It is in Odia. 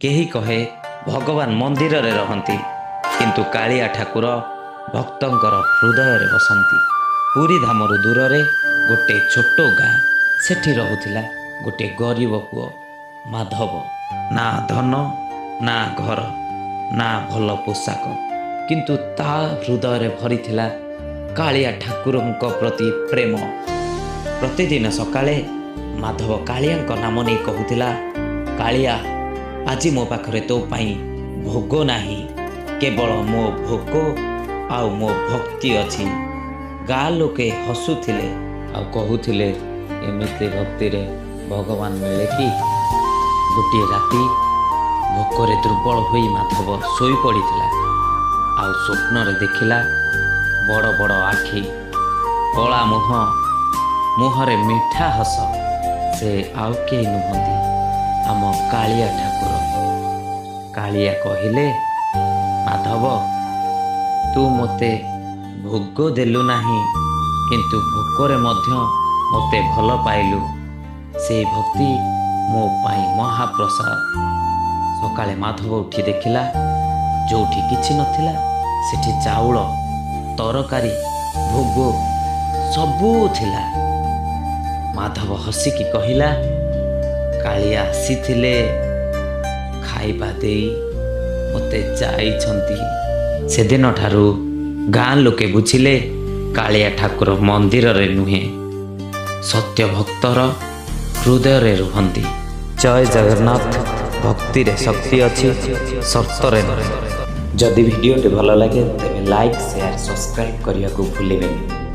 କେହି କହେ ଭଗବାନ ମନ୍ଦିରରେ ରହନ୍ତି, କିନ୍ତୁ କାଳିଆ ଠାକୁର ଭକ୍ତଙ୍କର ହୃଦୟରେ ବସନ୍ତି। ପୁରୀ ଧାମରୁ ଦୂରରେ ଗୋଟେ ଛୋଟ ଗାଁ, ସେଠି ରହୁଥିଲା ଗୋଟେ ଗରିବ ପୁଅ ମାଧବ। ନା ଧନ, ନା ଘର, ନା ଭଲ ପୋଷାକ, କିନ୍ତୁ ତା ହୃଦୟରେ ଭରିଥିଲା କାଳିଆ ଠାକୁରଙ୍କ ପ୍ରତି ପ୍ରେମ। ପ୍ରତିଦିନ ସକାଳେ ମାଧବ କାଳିଆଙ୍କ ନାମ ନେଇ କହୁଥିଲା, "କାଳିଆ, ଆଜି ମୋ ପାଖରେ ତୋ ପାଇଁ ଭୋଗ ନାହିଁ, କେବଳ ମୋ ଭୋକ ଆଉ ମୋ ଭକ୍ତି ଅଛି।" ଗାଁ ଲୋକେ ହସୁଥିଲେ ଆଉ କହୁଥିଲେ, "ଏମିତି ଭକ୍ତିରେ ଭଗବାନ ମିଳେ କି?" ଗୋଟିଏ ରାତି ଭୋକରେ ଦୁର୍ବଳ ହୋଇ ମାଧବ ଶୋଇପଡ଼ିଥିଲା ଆଉ ସ୍ୱପ୍ନରେ ଦେଖିଲା ବଡ଼ ବଡ଼ ଆଖି, କଳା ମୁହଁ, ମୁହଁରେ ମିଠା ହସ। ସେ ଆଉ କେହି ନୁହନ୍ତି, ଆମ କାଳିଆ ଠାକୁର। କାଳିଆ କହିଲେ, "ମାଧବ, ତୁ ମୋତେ ଭୋଗ ଦେଲୁ ନାହିଁ, କିନ୍ତୁ ଭୋକରେ ମଧ୍ୟ ମୋତେ ଭଲ ପାଇଲୁ। ସେଇ ଭକ୍ତି ମୋ ପାଇଁ ମହାପ୍ରସାଦ।" ସକାଳେ ମାଧବ ଉଠି ଦେଖିଲା, ଯୋଉଠି କିଛି ନଥିଲା ସେଠି ଚାଉଳ, ତରକାରୀ, ଭୋଗ ସବୁ ଥିଲା। ମାଧବ ହସିକି କହିଲା, "କାଳିଆ ଆସିଥିଲେ, ଖାଇବା ଦେଇ ମୋତେ ଯାଇଛନ୍ତି।" ସେଦିନଠାରୁ ଗାଁ ଲୋକେ ବୁଝିଲେ, କାଳିଆ ଠାକୁର ମନ୍ଦିରରେ ନୁହେଁ, ସତ୍ୟ ଭକ୍ତର ହୃଦୟରେ ରୁହନ୍ତି। ଜୟ ଜଗନ୍ନାଥ। ଭକ୍ତିରେ ଶକ୍ତି ଅଛି, ସର୍ତ୍ତରେ ନୁହେଁ। ଯଦି ଭିଡ଼ିଓଟି ଭଲ ଲାଗେ, ତେବେ ଲାଇକ୍, ସେୟାର, ସବସ୍କ୍ରାଇବ୍ କରିବାକୁ ଭୁଲିବେନି।